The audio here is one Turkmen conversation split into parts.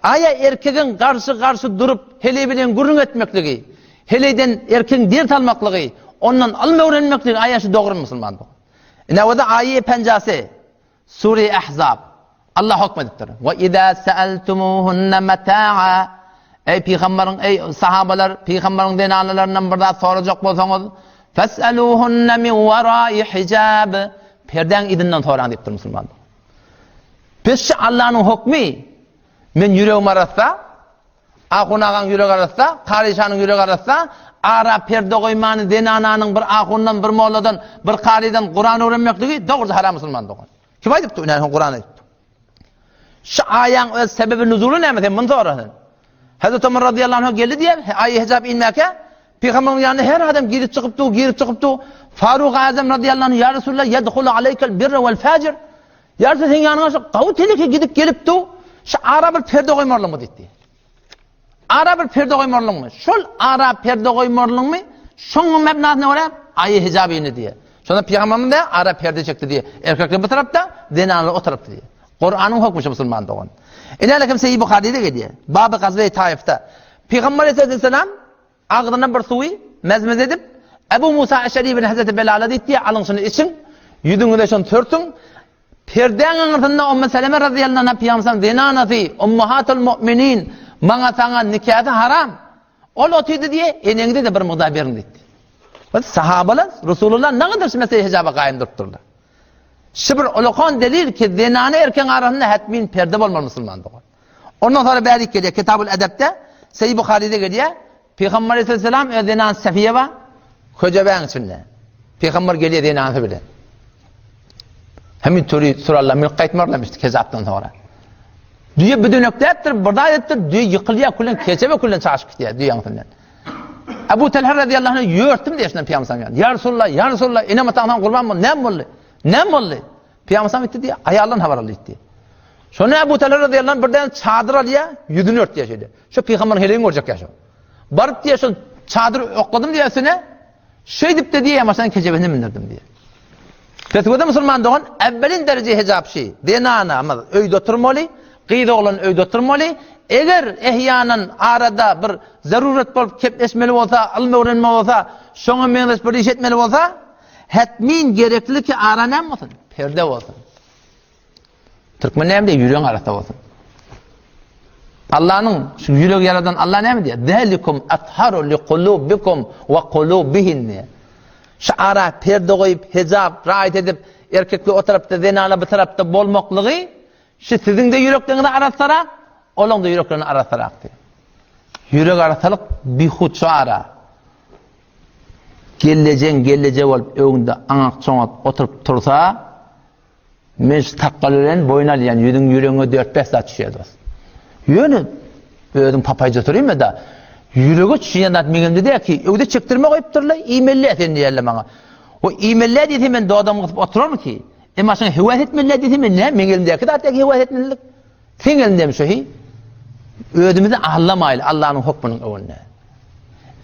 Aýa erkegiň garşy-garşy durup heleý bilen gürrüň etmekligi, heleýden erkegiň ders almaklygy, ondan ylym öwrenmekligi aýa şu dogrymy musulman dogan? Ine o-da aýy penjasi, Sure Ahzab. Allah hokm edipdir. Wa iza sa'altumuhunna mata'a Eý pygamberiň, eý sahabalar, pygamberiň zenanalaryndan bir zat sorajak bolsaňyz, fas'aluhunna min wara'i hijab. Perdäň yzyndan soraň diýipdir musulman. Pes şu Allanyň hokmy, men ýüregim arassa, Ahun agaň ýüregi arassa, Karyşanyň ýüregi arassa, ara perde goýmany zenananyň bir ahundan, bir molladan, bir karydan Kuran öwrenmekligi dogruja haram musulman dogan. Kim aýdypdy? Ine, Kuran aýdypdy. Şu aýaň öz sebebi nuzuly näme sen muny sora sen. Hazreti Ömer radıyallahu anh geldi diýer, aýy hijap inmäkä, Pygamberiň ýanyna her adam girip çykyp dur, girip çykyp dur. Faruk Azam radıyallahu anh, ya Resulullah, yedhulu aleykel birre vel fajir. Ya Resulullah, seň ýanyňa şu gawy teleke gidip gelip dur. Şu ara bir perde goýmarlymy diýdi. Ara bir perde goýmarlymy? Şol ara perde goýmarlymy? Şoň mebnasyna görä aýy hijap indi diýe. Şonda pygamberimiz de ara perde çekdi diýe. Erkekler bu tarapda, zenanlar o tarapda diýe. Kuranyň hökmü şu musulman dogan. Ine kim Sahih Buhari'de gelýär. Baby Gazwe Taifde. Pygamber aleyhisselam Agzyna bir suwy mezmez edip, Ebu Musa Eşeri bilen Hezreti Belala diýipdi, Alyň şuny içiň, ýüzüňize şony sürtüň. Perdäň aňyrsynda Ummu Seleme razyýallahu anha pygamberimiziň zenanasy, Ummahatul mu'minin, maňa saňa nikasy haram. Ol otyrdy diýe, eneňize-de bir mugdar beriň diýipdi. Biz sahabalar Resulullah nägadar şu mesele hijaba gaýym durupdyrlar. Şu bir ulakan delil ki zenany erkegiň arasynda hetmin perde bolmaly musulman dogan. Ondan sonra bärik gelýär, Kitabul Edepde, Sahih Buharyda gelýär, Pygamber aleyhisselam öz zenany Safiýe bar, köjebäň içinde. Pygamber gelýär zenanysy bilen. Hemin töri surallar mülk gaýtmarlamışdy kezapdan sonra. Düýe büdünekläpdir, bir zat etdir, düýe ýykylýar, külen keçebe külen çaşyp gidýär düýäň üstünden. Ebu Talha radiyallahu anh ýörtüm diýär şundan Pygamber sallallahu Ya Resulullah, ya Resulullah, enem ataňdan gurban bol, näme boldy? Näme boldy? Pygamber sallallahu aýtdy diýär, aýaldan habar aldy diýdi. Şonda Ebu Talha radiyallahu anh birden çadyr alýar, ýüzüni örtýär şeýle. Şu pygamberiň heleýini görjek ýa şu. Baryp diýär, şu çadyr okladym diýär üstüne. Şeýdip de diýär, maşynyň kejebesine mindirdim diýär. Pesgöde musulman dogan, äwwelin dereje hijap şi, zenanamyz öýde oturmaly, gyz oglan öýde oturmaly. Eger ehýanan arada bir zarurat bolup kepleşmeli bolsa, ylym öwrenmeli bolsa, şoňa meňzeş bir iş etmeli bolsa, hetmin gerekli ki ara näme bolsun? Perde bolsun. Türkmen näme diýýär? Ýüregiň arassa bolsun. Allanyň şu ýüregi ýaradan Allah näme diýýär? Zalikum atharu liqulubikum we qulubihin diýýär. Şu ara perde goýup, hijab raýat edip, erkekler o tarapda, zenanlar bu tarapda bolmaklygy şu siziň de ýürekleriňizi arassarak, olaň da ýüreklerini arassarak diýýär. Ýürek arassalyk bihut şu ara. Gellejeň gelleje bolup öňünde aňak-çoňak oturyp tursa, Men şu sakgal bilen boýun alýan, ýüzüň ýüregiňe dört-bäş zat düşýär dost. Ýöne özüň papaýja oturayma-da, ýürege düşýän zat meňemde däl ki, öwde çekdirme goýupdyrlar, iýmeli sen diýerler maňa. O iýmeli diýse men dodamy gysyp oturarmy ki? Emma şoňa höwes etmeli diýse men näme, meň elimdäki zat däl ki höwes etmelilik. Seň elindemi şu hi? Özümizi aldamaýly Allanyň hukmunyň öňünde.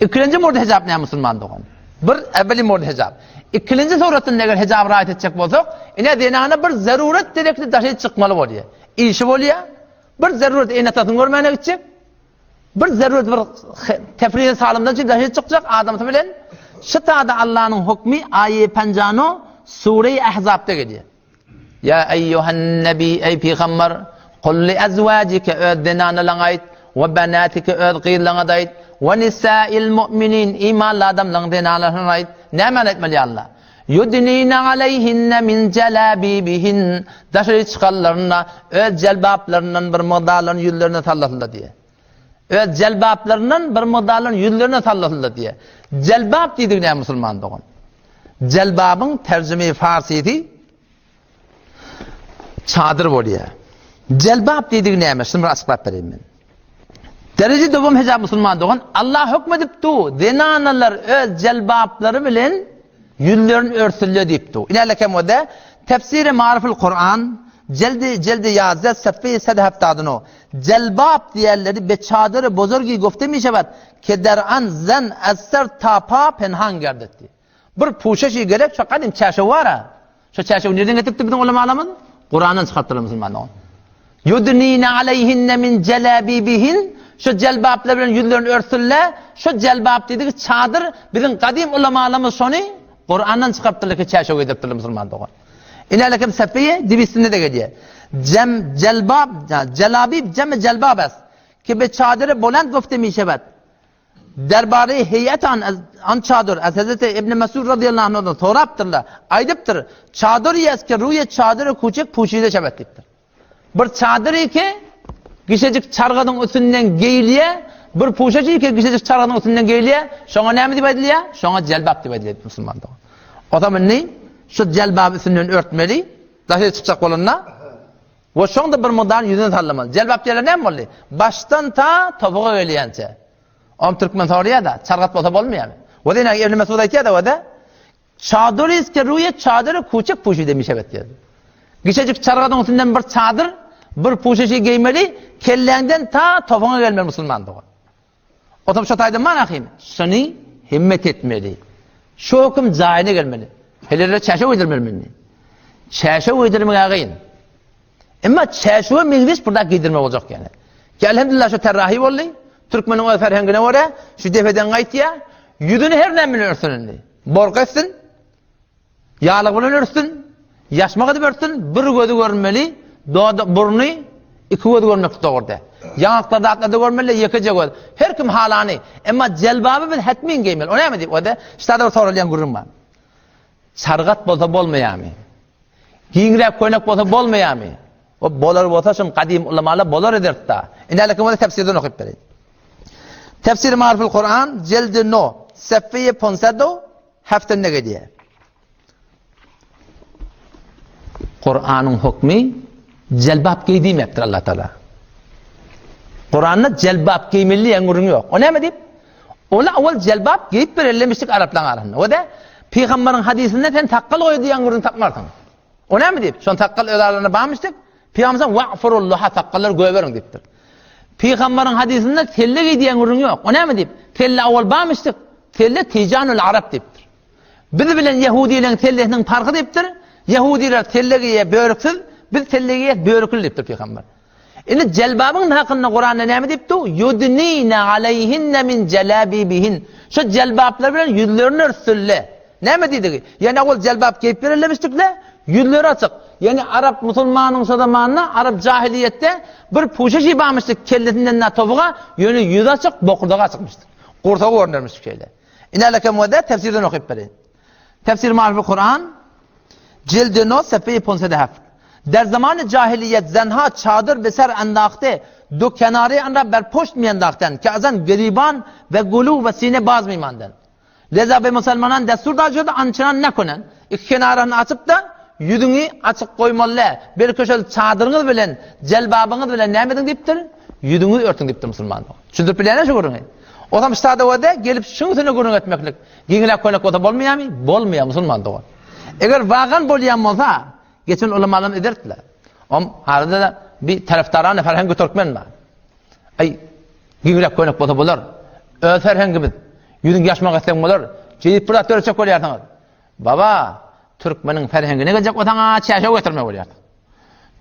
Ikilenji murdy hijap näme musulman dogan? Bir äwweli murdy hijap. Ikilenji suratynda eger hijap raýat etjek bolsak, ine zenana bir zarurat gerekli daşy çykmaly bolýar. Işi bolýar. Bir zarurat ene-atasyny görmäne gitjek. Bir zarurat bir tefriýe salymdan üçin daşy çykjak adamsy bilen. Şu tada Allanyň hukmy aýy panjano sure-i Ahzapda gelýär. Ýa eýýuhen nebi, eý pygamber, kul li ezwajike, öz zenanalaňa aýt, we benatike, öz gyzlaňa-da aýt, we nisail mu'minin, imanly adamlaryň zenanlaryna aýt. Nämäni aýtmaly ýa Allah? Ýudnine aleýhinne min jelabibihin, daşary çykanlarynda öz jelbaplaryndan bir mygdarlaryny ýüzlerine sallasynlar diýýär. Öz jelbaplaryndan bir mygdarlaryny ýüzlerine sallasynlar diýýär. Jelbap diýdigi näme musulman dogan? Jelbabyň terjime-i farsysy çadyr bolýar. Jelbap diýdigi näme? Şuny bir açyklap bereýin men. Dereje dowam hijab musulman dogan, Allah hökm edip du, zenanalar öz jelbaplary bilen ýüzlerini örtsünler diýip du. Ine kem o-da Tefsiri Mariful Kur'an jeldi jeldi ýazda safhi sad haftadunu. Jelbap diýerleri be çadyry bozurgi gofte mişewat ke der an zen az ser ta pa penhan gerdet diýýär. Bir puşeşi gerek şo gadym çärşew bar-a. Şo çärşewi nirden getiripdir biziň ulamalarymyz? Kurandan çykarypdyrlar musulmanlar. Yudnine aleyhinne min jelabibihin, şu jelbaplar bilen ýüzlerini örtsünler, şu jelbap diýdigi çadyr, biziň gadym ulamalarymyz şony Kurandan çykarypdyrlar ki, çäşew geýdiripdirler musulman dogan. Inälekem Safiýe dibisinde-de gelýär. Jem jelbab, jelabib jemi jelbab es. Ki be çadyry boland gofte mişebet. Derbary heýet an an çadyr, az Hazreti Ibn Mesud radıyallahu anhudan sorapdyrlar. Aýdypdyr, çadyr ýes ki ruýe çadyry kuçek puşide şebet diýipdir. Bir çadyr ki gişejik çargadyň üstünden geýilýär, bir puşajyk ki gişejik çargadyň üstünden geýilýär, şoňa näme diýip aýdylýar? Şoňa jelbap diýip aýdylýar musulman dogan. O zaman indi şu jelbaby üstünden örtmeli, daşary çykjak bolanda we şoňda bir mukdar ýüzüni sallamaly. Jelbap diýerler näme boldy? Başdan ta topuga gelýänçe. Om türkmen soraýar-da, çargat bolsa bolmaýarmy? We ine Ibn Mesud aýtýar-da we de Çadyr ki ruýe çadyry kuçek puşide mişebet diýdi. Giçejik çargadyň üstünden bir çadyr, bir puşeşi geýmeli, kelläňden ta topuňa gelmeli musulman dogan. Otam şo taýda man ahim, şuny himmet etmeli. Şu höküm jaýyna gelmeli. Helere çäşe öýdürmeli meni. Çäşe öýdürmegi gyn. Emma çäşewe meňzeş bir zat geýdirmek boljak ýaly. Ki elhamdülillah şu terrahi boldy. Türkmeniň öz ferhengine görä şu depeden gaýtýar. Ýüzüni her näme bilen örtsün indi. Bork etsin. Ýalyk bilen örtsün. Ýaşmak edip örtsün. Bir gözi görünmeli. Doda, burny iki göz görmek dogry däl. Ýaňaklar zatlarda görmeli, ýekeje göz. Her kim halany. Emma jelbaby biz hetmin geýmeli. O näme diýip, o da ştada bir soralýan gürrüň bar. Çargat bolsa bolmaýarmy? Giňräk köýnek bolsa bolmaýarmy? O bolar bolsa şum gadym ulamalar bolar ederdi-da. Indi hälki bolsa tefsirden okyp bereýin. Tefsir Mariful Kur'an jeldi no, sefeýe ponsado heftende gelýär. Kur'anyň hukmy jelbap geý diýmekdir Allah Taala. Kur'anda jelbap geýmeli diýen gürrüň ýok. O näme diýip? Ola owal jelbap geýip berellemişdik araplaryň arasynda. O da pygamberiň hadysynda sen sakgal goý diýen gürrüň tapmarsyň. O näme diýip? Şon sakgal öz aralarynda barmyşdyk. Pygamber wa'furullah sakgallar göberiň diýipdir. Pygamberiň hadysynda selle geý diýen gürrüň ýok. O näme diýip? Selle owal barmyşdyk. Selle tijanul arap diýipdir. Biz bilen ýehudileň sellesiniň parhy diýipdir. Ýehudiler selle geýýär börüksiz, biz selle geýýäs börükli diýipdir pygamber. Indi jelbabyň hakynda Kuranda näme diýipdi? Yudnina aleyhinne min jelabibihin. Şu jelbaplar bilen ýüzlerini örtsünle. Näme diýdigi? Ýani ol jelbap geýip berelemişdikle, ýüzleri açyk. Ýani arap musulmanyň şo zamanda arap jahiliýetde bir puşa şibamyşdyk kellesinden na tobuga, ýöne ýüzi açyk, bokurdagy açykmyşdyk. Gursagy görünermişdik şeýle. Ine lekem we tefsirden okyp bereýin. Tefsir Mariful Kur'an Cildi no sefeyi ponsede heft. Der zamanı cahiliyet zenha çadır be ser endakte du kenarı anra ber poşt mi endakten ki azan gariban ve gulu ve sine baz mi manden. Leza be musulmanan destur da şurada ançınan ne konen. İki kenarını açıp da ýüzüňi açyk goýmaly däl. Bir köşeli çadyryňyz bilen, jelbabyňyz bilen näme ediň diýipdir? Ýüzüňizi örtüň diýipdir musulman. Düşündirip bilýärler şu gürrüňi. Osam ştada wada gelip şuň üstünde gürrüň etmeklik. Giňräk köýnek bolsa bolmaýarmy? Bolmaýar musulman dogan. Eger wagan bolýan bolsa, geçen ulamalarymyz ederdiler. Om arada bir tarafdarany ferhengi türkmen bar. Aý, giňräk köýnek bolsa bolar. Öz ferhengimiz. Ýüzüň ýaşmak etseň bolar. Jeýip bir zat döretjek bolýarsyňyz. Baba, türkmeniň ferhengine geljek bolsaň-a çäşew getirmek bolýarsyň.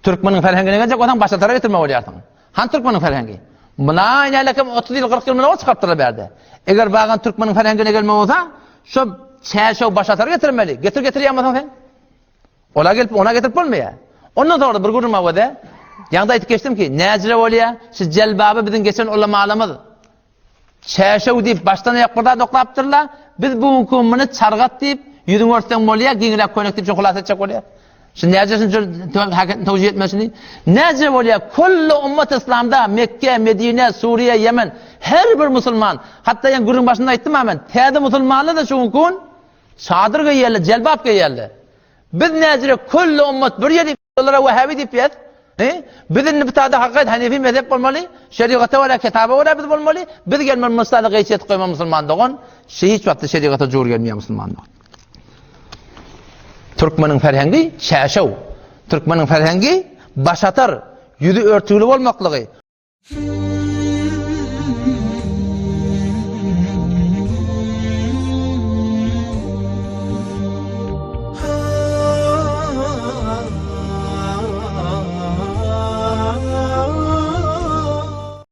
Türkmeniň ferhengine geljek bolsaň başatara getirmek bolýarsyň. Han türkmeniň ferhengi? Muna inälekem 30 ýyl 40 ýyl mundan çykarypdyrlar bärde. Eger bagan türkmeniň ferhengine gelmek bolsa, şo çäşew başatar getirmeli. Getir getirýän bolsaň sen. Ola gelip ona getirip bolmaýar. Ondan sonra bir gürrüň bar wede. Ýaňda aýtyp geçdim ki, näjire bolýar? Şu jelbaby biziň geçen ulamalarymyz Çäşew diýip başdan aýak bir zat oklapdyrlar. Biz bu günki muny çargat diýip, ýüzüňi örtseň bolýar, giňräk köýnek diýip şuny hulasa etjek bolýar. Şu näce şunça hakykatny towjih etmesini? Näce bolýar? Kullu ummat islamda Mekke, Medine, Suriýe, Ýemen her bir musulman, hatda ýa gürrüň başynda aýtdym men, täze musulmanlar da şu günki gün çadyr geýýärler, jelbap geýýärler. Biz näcire kullu ummat bir ýeri Olara Wahhabi diýip ýaz. He? Biz indi bu taýda hakykat Hanefi mezhep bolmaly, şerigata görä, kitaba görä biz bolmaly. Biz gelmeli musulmana gaýçy etip goýma musulman dogan. Şu hiç wagtda şerigata jur gelmeýär musulman dogan. Türkmeniň ferhengi çäşew. Türkmeniň ferhengi başatar, ýüzi örtügli bolmaklygy.